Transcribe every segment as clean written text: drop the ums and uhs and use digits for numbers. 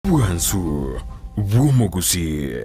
Bwansu bw'omogusii.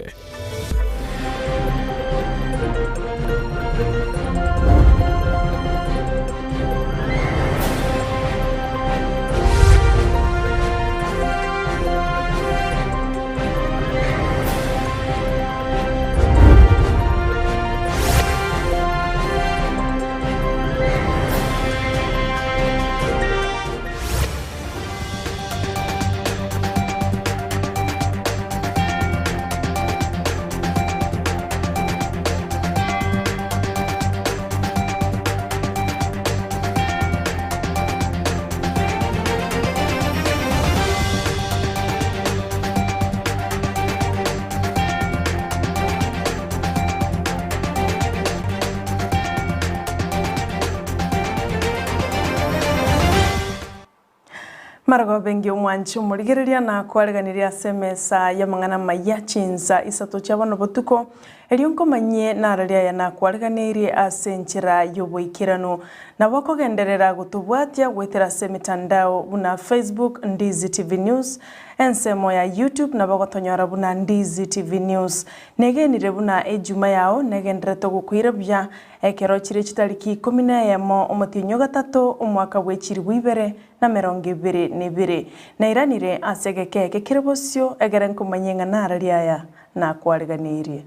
Marogoba engiya omwanchi omorigereria nakwareganirie ase emesa y'amang'ana amaya chinsa isato chia bono botuko, erio nkomanyie narari aya nakwareganeirie ase enchera y'oboikeranu. Nabo okogenderera gotobwatia goetera ase emetandao buna Facebook, Ndizi TV News, ensemo ya YouTube nabo ogotonyora buna Ndizi TV News. Negenire buna ejuma yao negenderete gokoira buya Ekero chire chitariki ikomi na eyemo omotienyi o gatato, omwaka bwe chilifu ibere na emerongo ebere na ebere, nairanire ase egeka eke kere bosio, egere nkomanyie ng'a narari aya nakwareganeirie.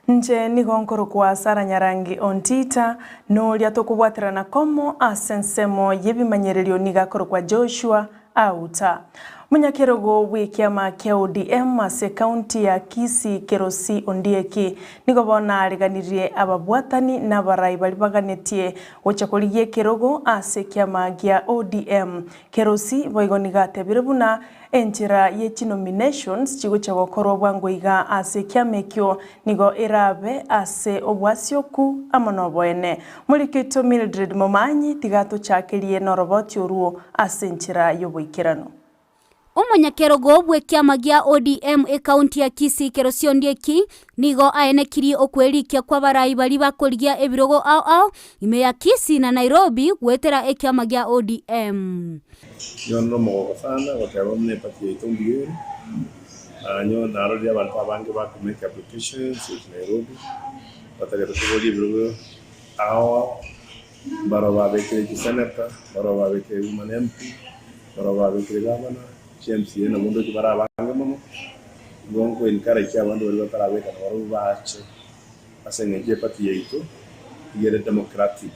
Inche nigo nkorokwa Sarah Nyarangi Ontita, na oria tokobwaterana komo ase ensemo y'ebimanyererio nigo akorokwa Joshua Auta. Omonyakerogo bw'ekiama kia ODM ase ekaunti ya Kisii Kerosi Ondieki nigo bono aariganirie ababwatani na abarai baria baganetie gocha korigia ekerogo ase ekiama gia ODM. Kerosi boigo nigo atebire buna Enchera ye chinominations chigocha gokorwa bwango iga ase ekiama ekio nigo erabe ase obwasioku amo noboene. Morike oito Mildred Momanyi tiga tochakerie noroboti orwo ase enchera y'oboikeranu. Omonyakerogo bw'ekiama gia ODM ekaunti ya Kisii Kerosi Ondieki nigo aenekirie okwerikia kw'abarai baria bakorigia ebirogo ao ao ime ya Kisii na Nairobi goetera ekiama gia ODM. Nigo nde omogoko sana goteba buna eparty yaito mbuya ere, naye narorire abanto abange bako make applications gochia Nairobi, batagete koboria ebirogo ao ao, mbaro babekire chisenator, mbaro babekire woman MP, mbaro babekire governor, chi MCA nabwo ndoche bare abange mono, igo nko encourage abanto baria batarabeka nabarobwo bache ase eng'encho eparty yaito iga ere democratic.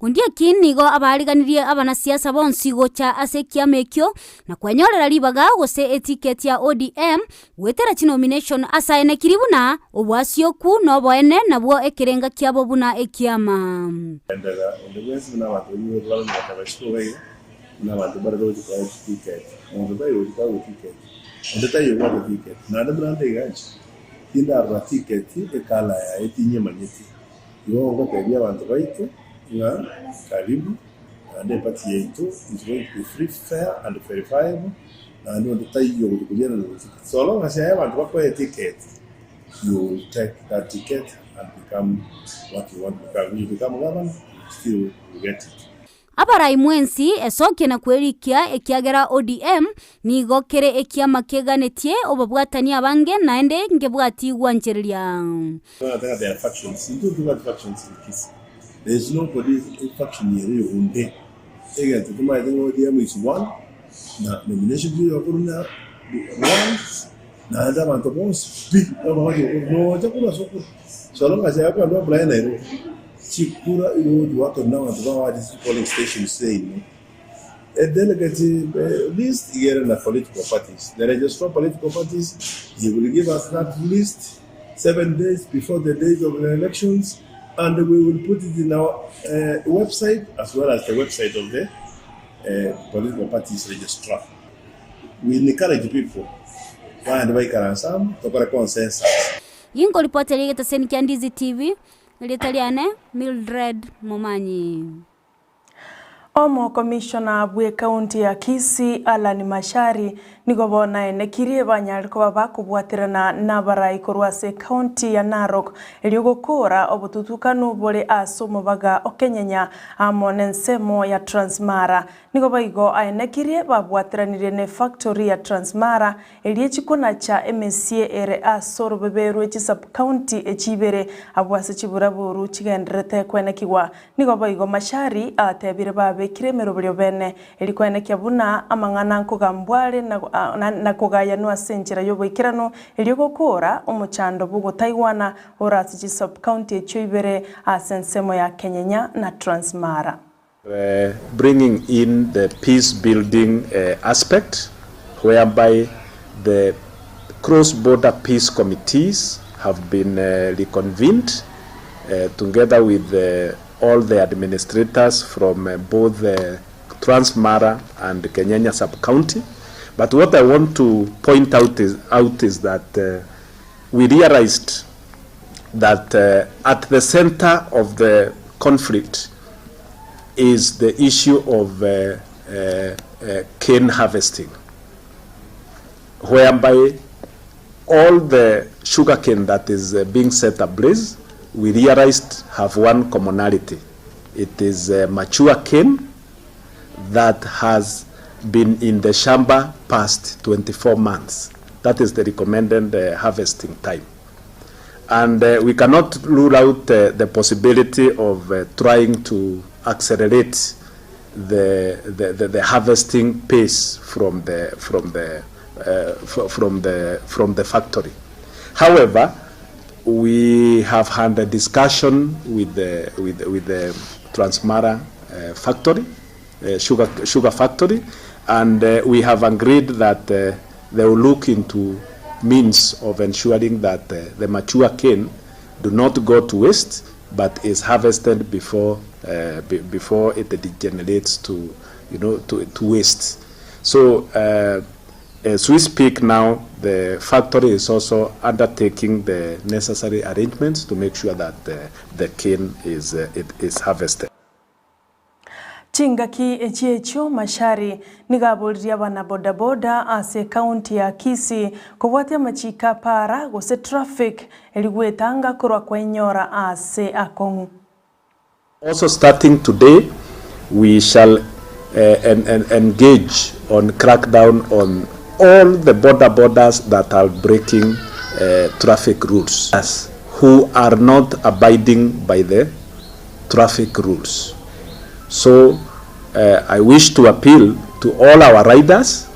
Ondieki nigo abaariganirie abanasiasa bonsi gocha ase ekiama ekio na kwenyorera ribaga gose etiketi ya ODM goetera chinomination ase aenekiri buna obwasioku na oboene nabwo ekerenga kiabo buna ekiama. Endera onde bwensi buna abanto baigwete barore bakaba isiko iga iga, buna abanto mbare roche koa chitiketi. Monto taiyo gochia koegwa tiketi, onde taiyo obwate tiketi. Naende buna nde iga inche, tindarora tiketi ekala yaye tinyemanyeti. Igo ngotebia abanto baito ng'a karibu, naende eparty yaito is going to be free, fair and verifiable, naende onde taiyo ogochia korianana gochia so long as aye abanto bakoe eticket, you will take that ticket and become what you want to become. If you become governor, still you get it. Abarai mwensi, esokie na kwerikia, ekiagera ODM nigo kere ekiama keganetie obabwatani abange naende nkebwati gwanchereria. Chikura igo goakanwa nabanto bagoacha ase polling stations seino. A delegate list iga ere na political parties. The registrar of political parties he will give us that list 7 days before the days of the elections and we will put it in our website as well as the website of the political parties registrar. We encourage people bagende baikaranse amo tokore consensus. Inkoripotera egeteseni kia Ndizi TV, Erieta riane Mildred Momanyi. Omokomishona bw'ekaunti ya Kisii Allan Machari nigo. Nigo bono aenekirie banyare koba bakobwaterana nabarai korwa ase ecounty ya Narok erio gokoora obotutukanu bore ase omobaga o Kenyenya amo nensemo ya Transmara. Nigo boigo aenekirie babwateranirie ne factory ya Transmara eria echikonacha emesie ere ase orobebe rwe chisub-county echi ibere abwo ase chiburaburu chigendererete kwenekigwa. Nigo boigo Machari atebire babekire emeroberio bene Erio koenekia buna amang'ana nkogambwa are na kogayanwa ase enchera y'oboikeranu, erio gokoora omochando bw'ogotaigwana ore ase chisub-county echio ibere ase ensemo ya Kenyenya na Transmara. Bringing in the peace building aspect whereby the cross border peace committees have been reconvened together with all the administrators from both Trans Mara and Kenyenya sub county but what I want to point out is, out is that we realized that at the center of the conflict is the issue of cane harvesting whereby all the sugarcane that is being set ablaze we realized have one commonality it is mature cane that has been in the shamba past 24 months that is the recommended harvesting time and we cannot rule out the possibility of trying to accelerate the, the, the, the harvesting pace from the, from the, from the, from the factory. However, we have had a discussion with the, with, with the Transmara factory, sugar, sugar factory, and we have agreed that they will look into means of ensuring that the mature cane do not go to waste, but is harvested before, before it degenerates to, you know, to waste. So as we speak now, the factory is also undertaking the necessary arrangements to make sure that the cane is, it is harvested. Chingaki echi echio Machari nigo aboririe abana bodaboda ase ekaunti ya Kisii kobwatia amachiko a para gose traffic eri gwetanga korwa kwenyora ase akong'u. Also starting today, we shall en en engage on crackdown on all the boda bodas that are breaking traffic rules, who are not abiding by the traffic rules. So I wish to appeal to all our riders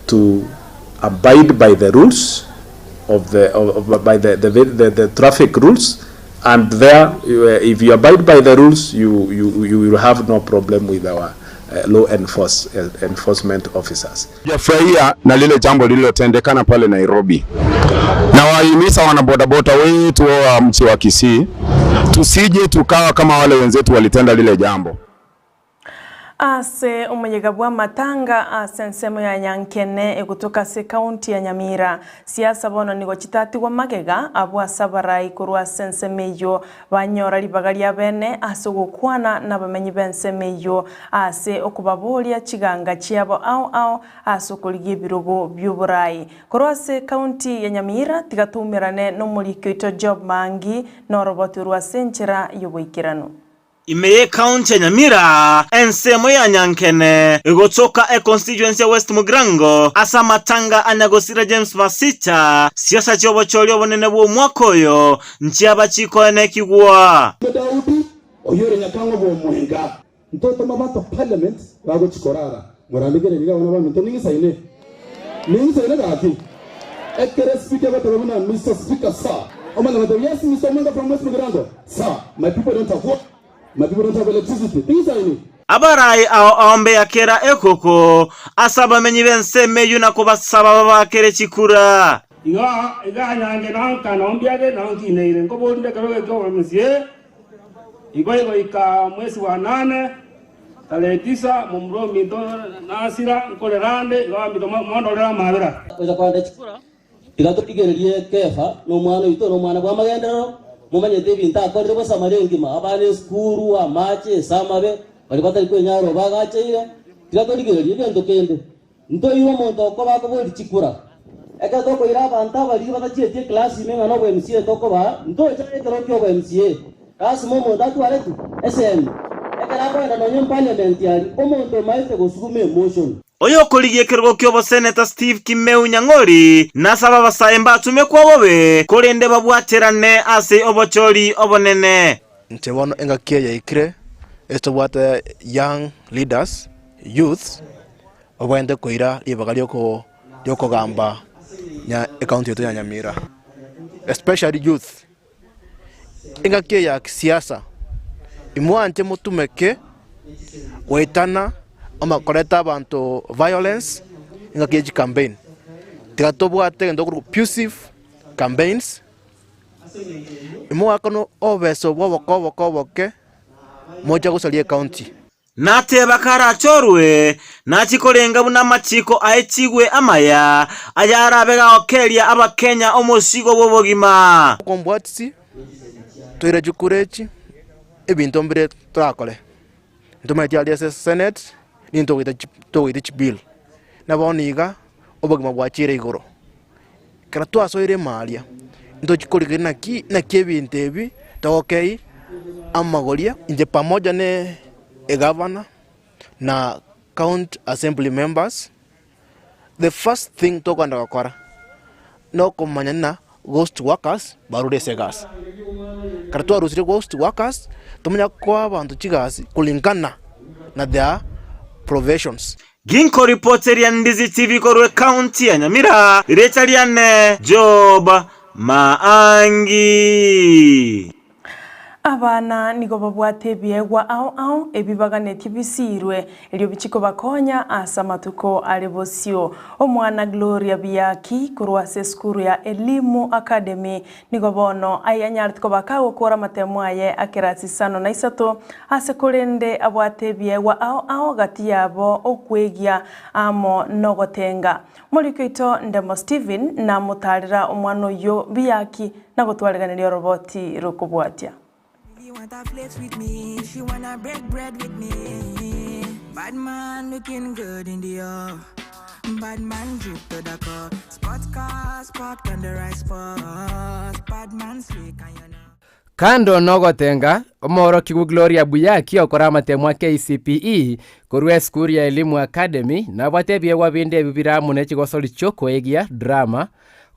to abide by the rules of the, of, by the, the, the, the traffic rules and there if you abide by the rules you, you, you will have no problem with our law enforcement officers. Sijafurahia na lile jambo lililotendekana pale Nairobi, na wahimiza wanabodaboda wetu wa mji wa Kisii tusije tukawa kama wale wenzetu walitenda lile jambo. Ase omoyega bw'amatanga ase ensemo ya Nyankene egotoka ase ekaunti ya Nyamira, siasa bono nigo chitatigwa magega abwo ase abarai korwa ase ensemo eyio banyora ribaga ria bene ase ogokwana na abamenyi ba ensemo eyio ase okobaboria chiganga chiabo ao ao ase okorigia ebirogo bia oborai. Korwa ase ekaunti ya Nyamira tiga toumerane na omoriki oito Job Maangi na oroboti orwo ase enchera ya oboikeranu. Ime y'ecounty ya Nyamira, ensemo ya Nyankene, egotoka econstituency ya West Mugirango, ase amatanga a nyagosira James Masicha, siasa chi'obochori obonene bw'omwaka oyo nchiaba chikoenekigwa. Daudi, oyore nyakang'o bw'omwenga. Ntotoma abanto parliament bagochi korara morandegererie abana baminto ning'isaine ning'isaine gaki ekere speaker agoteba buna Mister Speaker sir omanye goteba yes Mister Omwenga from West Mugirango sir my people don't have water my people don't have electricity ting'isaini. Abarai ao ao mbeyakera ekoko ase abamenyi b'ensemo eyio na kobasaba babaakere chikura. Igo iga nyange nonka nombiage nonkineire, nkoborire ekero geke omosie, igo igoika mwesi wa nane tarehe tisa momura ominto nasira nkorera ande, igo abanto mondorere amabera. Gocha korenda chikura, tiga torigererie Kefa, na omwana oito, na omwana bw'amagenderero, momanyete ebinto akorire bosa Samaria engima, abana esukuru, amache, ase amabe, baria batari kwenyara obagacheire, tiga torigererie egento kende. Ntoire omonto okoba akoboria chikura. Ekero tokoira abanto abariri batachieti eclass ime ng'a nobo MCA tokobaa, ntocha ekero kia obo MCA. Lasima omonto atware ki? Esemi. Ekero akoenda nonye m'parliament aria, omonto omaete gosuguma emotion. Oyokorigia ekerogo ki'oboseneta Steve Kimeu Nyang'ori nasabe abasae mbatumekwe obobe, korende babwaterane ase obochori obonene. Inche bono engaki eye yaikire, ase tobwate young leaders, youths, babwenerete koira ribaga riokogamba ekaunti yaito ya Nyamira, especially youth. Engaki eye ya kisiasa, imwanche motumeke goetana ama koreta abanto violence engaki ye chicampaign. Tiga tobwate egento okorokwa abusive campaigns, imoakane obobesa obwo oboke oboke oboke, moche gosaria ecounty. Nateba karachorwe, nachie korenga buna amachiko aechigwe amaya, ayarabe gagokeria Abakenya omosigo bw'obogima. Okombwatisi, toire chikura echi, ebinto mbire torakore, ntomanyeti aria ase senate, nigo togoita chi togoita chibill. Na bono iga, obogima bwachire igoro, ekero twasoire ime aria, ntochi korigereria naki naki ebinto ebi togokei amagoria inche pamoja ne egavana na county assembly members, the first thing tokogenda gokora, nokomanya ng'a ghost workers barure ase egasi. Ekero twarusirie ghost workers, tomanye koa abanto chigasi kulingana na their professions. Ginkoripoteria Ndizi TV korwa ecounty ya Nyamira, rieta riane Job Maangi. Abana nigo babwate ebiegwa ao ao ebi baganetie bisiirwe, erio bichie kobakonya ase amatuko are bosio. Omwana Gloria Biaki korwa ase esukuru ya Elimu Academy nigo bono ayanyarete koba kagokora amatemo aye a kerasi isano na isato ase korende abwate ebiegwa ao ao gati yabo okwegia amo nogotenga. Moriki oito Ndemo Stephen namotarera omwana oyio Biaki na gotwariganeria oroboti rokobwatia. Kando nogotenga, omoorokigwa Gloria Buyaki okora amatemo a KCPE korwa esukuru ya Elimu Academy nabwate ebiegwa binde ebi bire amo ne chigosori chiokoegia, drama,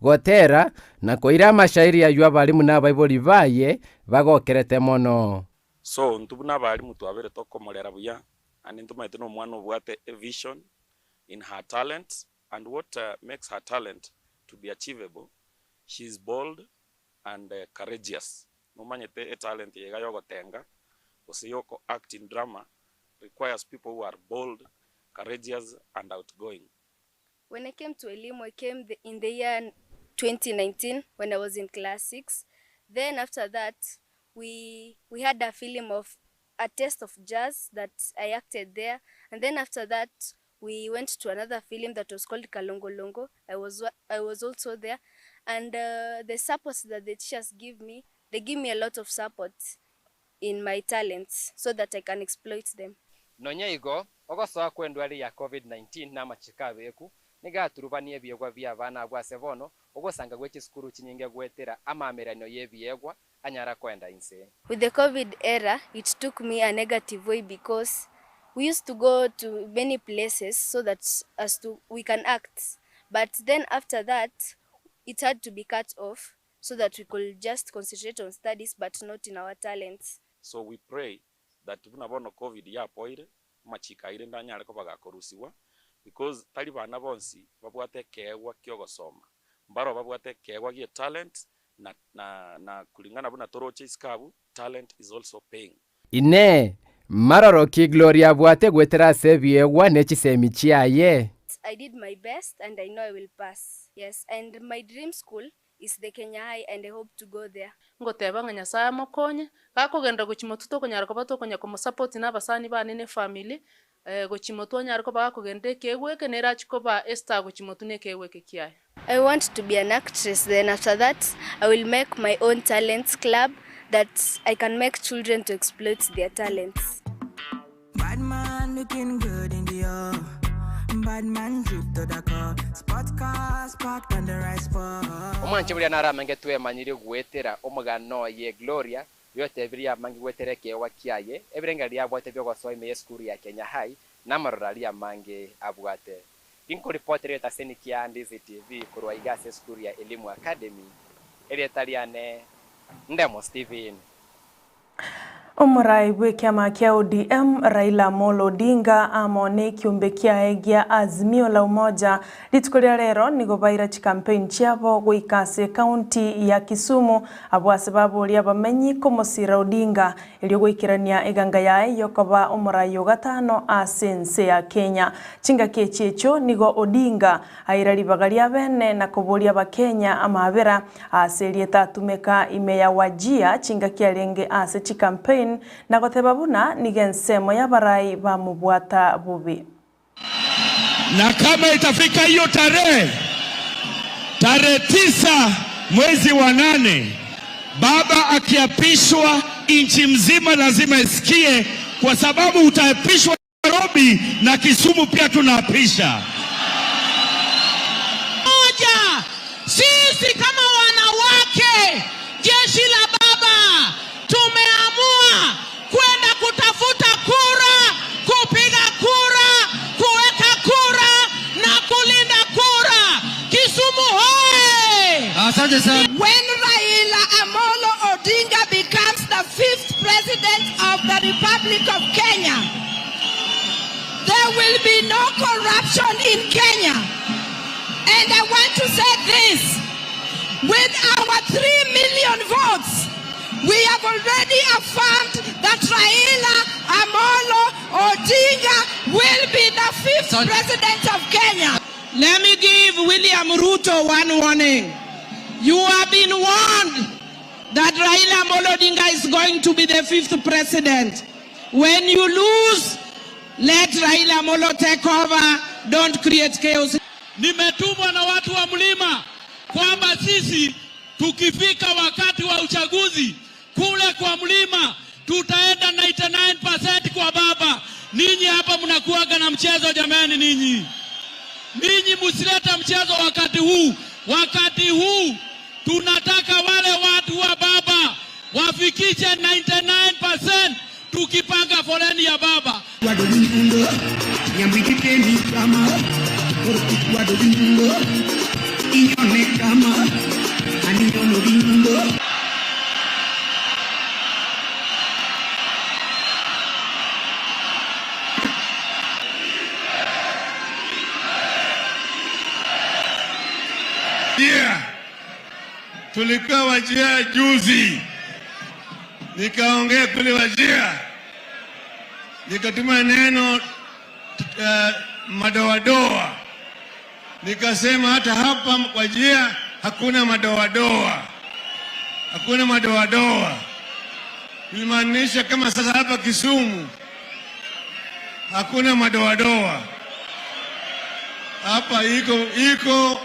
gotera, na koira amashairi ayio abalimu na abaibori baye bagokerete mono. So intwe buna abalimu twabere tokomorera buya, naende ntomanyete na omwana obwate a vision in her talent and what makes her talent to be achievable, she is bold and courageous. Nomanyete etalent eye iga yogotenga gose yoko act in drama requires people who are bold, courageous and outgoing. When I came to Elimu, I came the, in the year 2019 when I was in class 6. Then after that, we, we had a film of a taste of jazz that I acted there. And then after that, we went to another film that was called Kalongolongo. I was, I was also there. And uh, the support that the teachers give me, they give me a lot of support in my talents so that I can exploit them. Nonya igo, ogosoa kw'endwari ya Covid-19 na amachiko abeku nigo aturubanie ebiegwa bi'abana abwo ase bono, ogosanga gwe chisukuru chinyinge goetera amaamereranio y'ebiegwa anyara koenda inse. With the covid era it took me a negative way because we used to go to many places so that as to we can act but then after that it had to be cut off so that we could just concentrate on studies but not in our talents. So we pray that buna bono covid yapoire, amachiko ayio rende anyare koba gakorusigwa because tari bana bonsi babwate ekeegwa kiogosoma, mbaro babwate ekeegwa gie talent na na na kulingana buna toroche isiko abwo, talent is also paying. Inee! Maroro ki Gloria abwate goetera ase ebiegwa ne chisemi chiaye? I did my best and I know I will pass yes and my dream school is the Kenya High and I hope to go there. Ngoteba ng'a Nyasae amokonye, gakogenda gochia motwe tokonyara koba tokonya komosupport na abasani bane na efamily, gochia motwe onyare koba gakogenda ekeegwa eke nere achie koba estar gochia motwe na ekeegwa eke kiaye. I want to be an actress then after that I will make my own talents club that I can make children to exploit their talents. Bad man drip to the car. Spot cars parked on the right spot. Omwanche boria naro amange twemanyirie goetera omogano oye Gloria, oyotebirie amange goetera ekeegwa kiaye, ebirengererio abwate bi'ogosoa ime y'esukuru ya Kenya High, na amaroro aria amange abwate. Ginkoripotera egetaseni kia Ndizi TV korwa iga ase esukuru ya Elimu Academy, erieta riane Ndemo Stephen. Omorai bw'ekiama kia ODM, Raila Amolo Odinga amo nekiombe kiaye gia Azimio la Umoja rituko ria rero nigo baira chicampaign chiabo goika ase ecounty ya Kisumu abwo ase baboria abamenyi komosira Odinga erio goikerania eganga yaye yokoba omorai o gatano ase ense ya Kenya. Chingaki echi echio nigo Odinga Aira ribaga ria bene na koboria Abakenya amaabera ase erieta atumeka ime ya Wajir chingaki arenge ase chicampaign na goteba buna nigo ensemo y'abarai bamobwata bobe. Na kama itafika hiyo tarehe, tarehe 9 mwezi wa 8, baba akiapishwa, nchi mzima lazima isikie, kwa sababu utaapishwa Nairobi na Kisumu pia tunaapisha. Moja, sisi kama wanawake jeshi la baba tumeamua kwenda kutafuta kura, kupiga kura, kuweka kura na kulinda kura. Kisumu hoye! Asante sana. When Raila Amolo Odinga becomes the fifth president of the Republic of Kenya, there will be no corruption in Kenya. And I want to say this, with our 3 million votes, we have already affirmed that Raila Amolo Odinga will be the fifth president of Kenya. Let me give William Ruto one warning. You have been warned that Raila Amolo Odinga is going to be the fifth president. When you lose, let Raila Amolo take over. Don't create chaos. Nimetumwa na watu wa mlima kwamba sisi tukifika wakati wa uchaguzi kule kwa mlima tutaenda 99% kwa baba. Ninyi hapa mnakuwaga na mchezo jamani, ninyi ninyi msilete mchezo wakati huu. Wakati huu tunataka wale watu wa baba wafikishe 99% tukipanga foleni ya baba. Yeah. Tulikuwa Wajir juzi, nikaongea kule Wajir, nikatuma neno madoadoa, nikasema hata hapa Wajir hakuna madoadoa, hakuna madoadoa. Ilimaanisha kama sasa hapa Kisumu hakuna madoadoa, hapa iko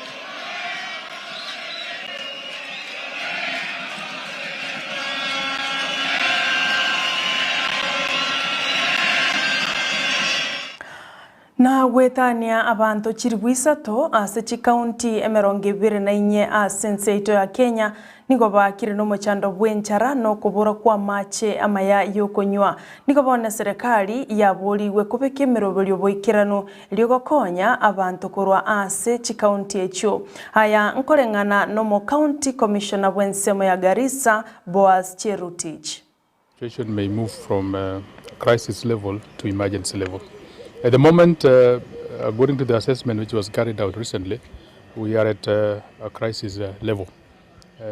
Na goetania abanto chilifu isato ase chikaunti emerongo ebere na inye ase ense yaito ya Kenya nigo baakire nomochando bw'enchara na okobora kw'amache amaya y'okonywa. Nigo bono eserekari yaborigwe kobeka emeroberio boikeranu erio gokonya abanto korwa ase chikaunti echio. Aya nkoreng'ana nomo county commissioner bw'ensemo ya Garissa Boaz Cherutich. Situation may move from crisis level to emergency level. At the moment, according to the assessment which was carried out recently, we are at a crisis level,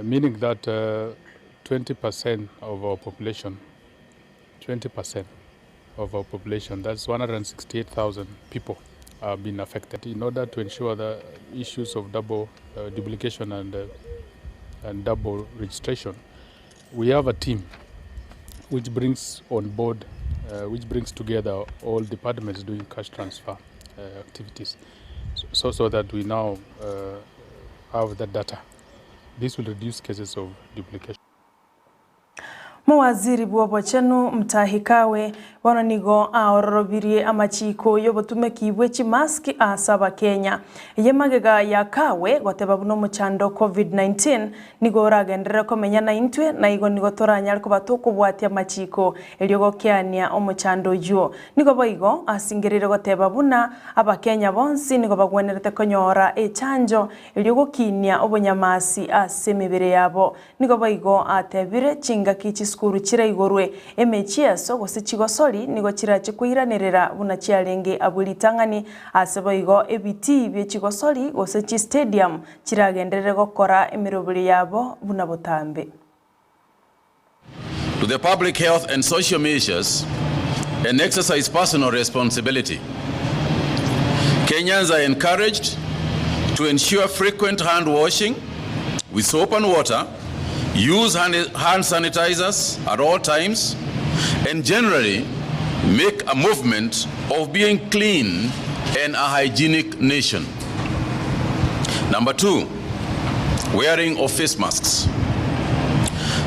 meaning that 20% of our population, 20% of our population, that's 168,000 people, have been affected. In order to ensure the issues of double duplication and double registration, we have a team which brings on board, which brings together all departments doing cash transfer activities, so that we now have the data. This will reduce cases of duplication. Mowaziri bw'obochenu Mutahi Kagwe bono nigo aororobirie amachiiko y'obotumeki bwe chimask ase Abakenya. Eye magega ya Kagwe goteba buna omochando o Covid-19 nigo oragenderere komenya naintwe na igo nigo toranyare koba tokobwatia amachiiko erio gokeania omochando oyio. Nigo boigo asingereire goteba buna Abakenya bonsi nigo bagwenerete konyora echanjo erio gokinia obonyamasi ase emebere yabo. Nigo boigo atebire, Chingaki chisukuru chiraigorwe, emechieso gose chigosori nigo chirache koiranerera buna chiarenge abwo ritang'ani, ase boigo ebitii bie chigosori gose chistadium chiragenderere gokora emeroberio yabo buna botambe. To the public health and social measures and exercise personal responsibility. Kenyans are encouraged to ensure frequent hand washing with soap and water, use hand, hand sanitizers at all times, and generally make a movement of being clean and a hygienic nation. Number two, wearing of face masks.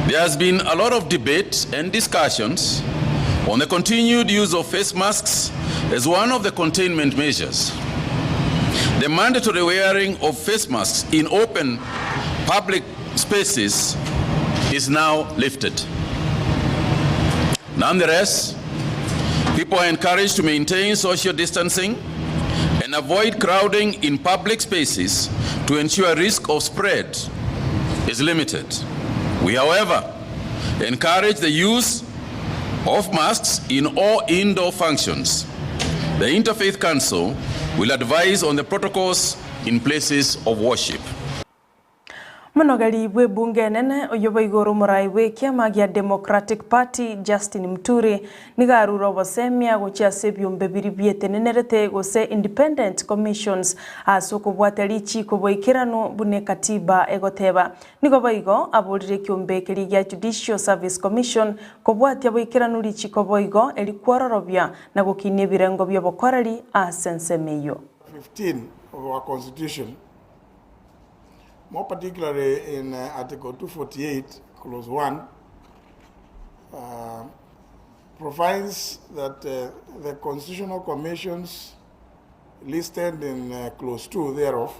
There has been a lot of debate and discussions on the continued use of face masks as one of the containment measures. The mandatory wearing of face masks in open public spaces is now lifted. Nonetheless, people are encouraged to maintain social distancing and avoid crowding in public spaces to ensure risk of spread is limited. We, however, encourage the use of masks in all indoor functions. The Interfaith Council will advise on the protocols in places of worship. Monogeri bw'ebunge enene oyio boigo ore omorai bw'ekiama gia Democratic Party Justin Muturi nigo arure obosemia gochia ase ebiombe biria bietenenerete gose Independent Commissions ase okobwatia richiiko boikeranu buna ekatiba egoteba. Nigo boigo aborire ekiombe keria gia Judicial Service Commission kobwatia boikeranu richiiko boigo eri kwororobia na gokinia ebirengo bi'obokoreri ase ensemo eyio. 15 of our Constitution, more particularly in Article 248, Clause 1, uh, provides that uh, the constitutional commissions listed in uh, Clause 2 thereof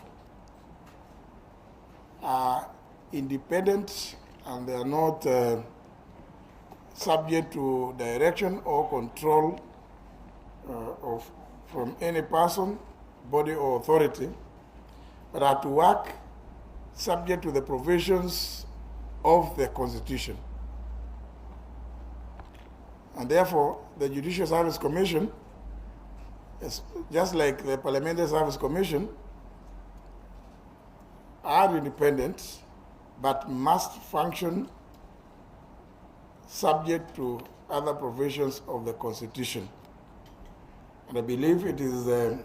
are independent and they are not uh, subject to direction or control uh, of, from any person, body, or authority, but are to work subject to the provisions of the Constitution. And therefore, the Judicial Service Commission, is just like the Parliamentary Service Commission, are independent but must function subject to other provisions of the Constitution. And I believe it is uh,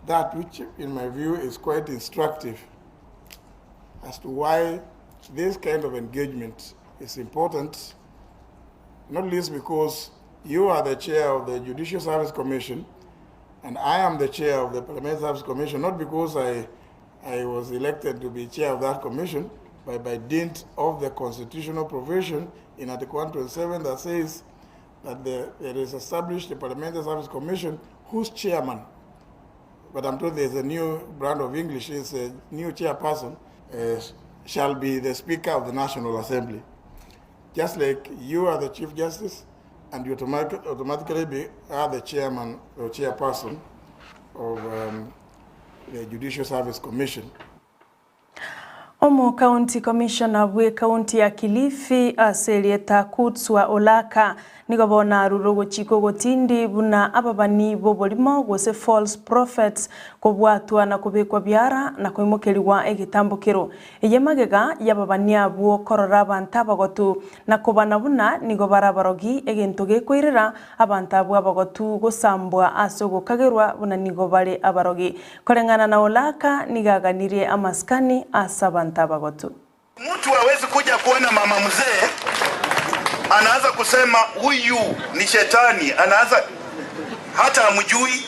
that which, in my view, is quite instructive as to why this kind of engagement is important, not least because you are the chair of the Judicial Service Commission and I am the chair of the Parliamentary Service Commission, not because I, I was elected to be chair of that commission, but by dint of the constitutional provision in Article 127 that says that the, there is established a Parliamentary Service Commission whose chairman, but I'm told there's a new brand of English, is a new chairperson, uh, shall be the Speaker of the National Assembly. Just like you are the Chief Justice, and you automatic, automatically be, are the chairman or chairperson of um, the Judicial Service Commission. Omo County Commissioner bw'ekaunti ya Kilifi ase erieta Kutswa Olaka nigo bono arure ogochika ogotindi buna ababani b'oborimo gose false prophets kobwatwa na kobekwa biara na koimokerigwa egetambokero. Eye magega y'ababani abwo korora abanto abagotu na kobana buna nigo bare abarogi egento gekoirera abanto abwo abagotu gosambwa ase ogokagerwa buna nigo bare abarogi. Koreng'ana na Olaka nigo aganirie amasikani ase abanto abagotu. Mtu hawezi kuja kuona mama mzee anaanza kusema huyu ni shetani, anaanza hata amjui.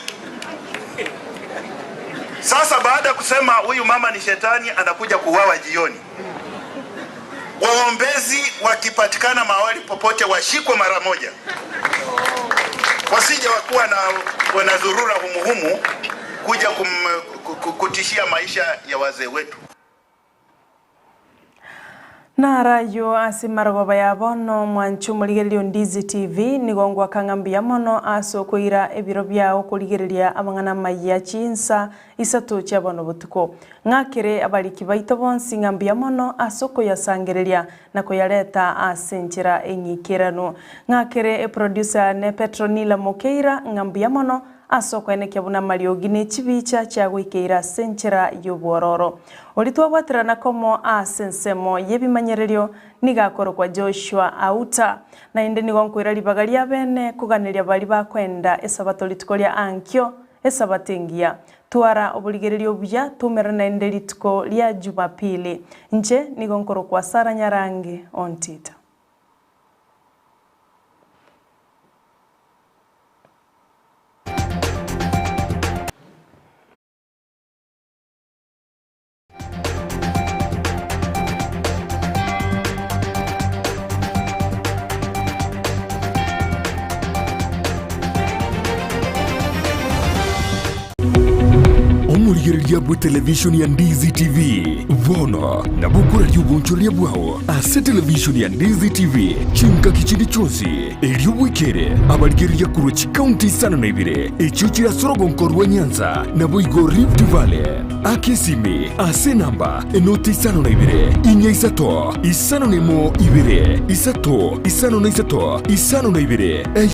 Sasa baada ya kusema huyu mama ni shetani, anakuja kuuawa jioni. Waombezi wakipatikana mahali popote washikwe mara moja, wasije wakuwa na wanazurura humuhumu kuja kutishia maisha ya wazee wetu. Naro ayio ase marogoba ya bono mwancho omorigereria o Ndizi TV nigo ngwaka ng'a mbuya mono ase okoira ebiro biao okorigereria amang'ana amaya chinsa isato chia bono botuko. Ng'akere abariki baito bonsi ng'a mbuya mono ase okoyasangereria na koyareta ase enchera eng'ikeranu. Ng'akere eproducer yane Petronila Mokeira ng'a mbuya mono ase okoenekia buna amariogi ne chibicha chiagoikeire ase enchera y'obwororo. Oria twabwaterana komo ase ensemo y'ebimanyererio nigo akorokwa Joshua Auta. Naende nigo nkoira ribaga riabene koganeria baria bakoenda Esabato rituko ria ankio, Esabato engiya. Twara oborigereria obuya, toumerane naende rituko ria Jumapili. Inche nigo nkorokwa Sarah Nyarangi Ontita. Omorigereria bwe televishoni ya Ndizi TV bono nabo okoraria obonchoreria bwao ase televishoni ya Ndizi TV chingaki chinde chionsi erio bwekere abarigereria korwa chikaunti isano na ibere echio chire ase orogonko rwa Nyanza naboigo Rift Valley. Aka esimi ase enamba enoti 52 4 5 01 2 3 5 52.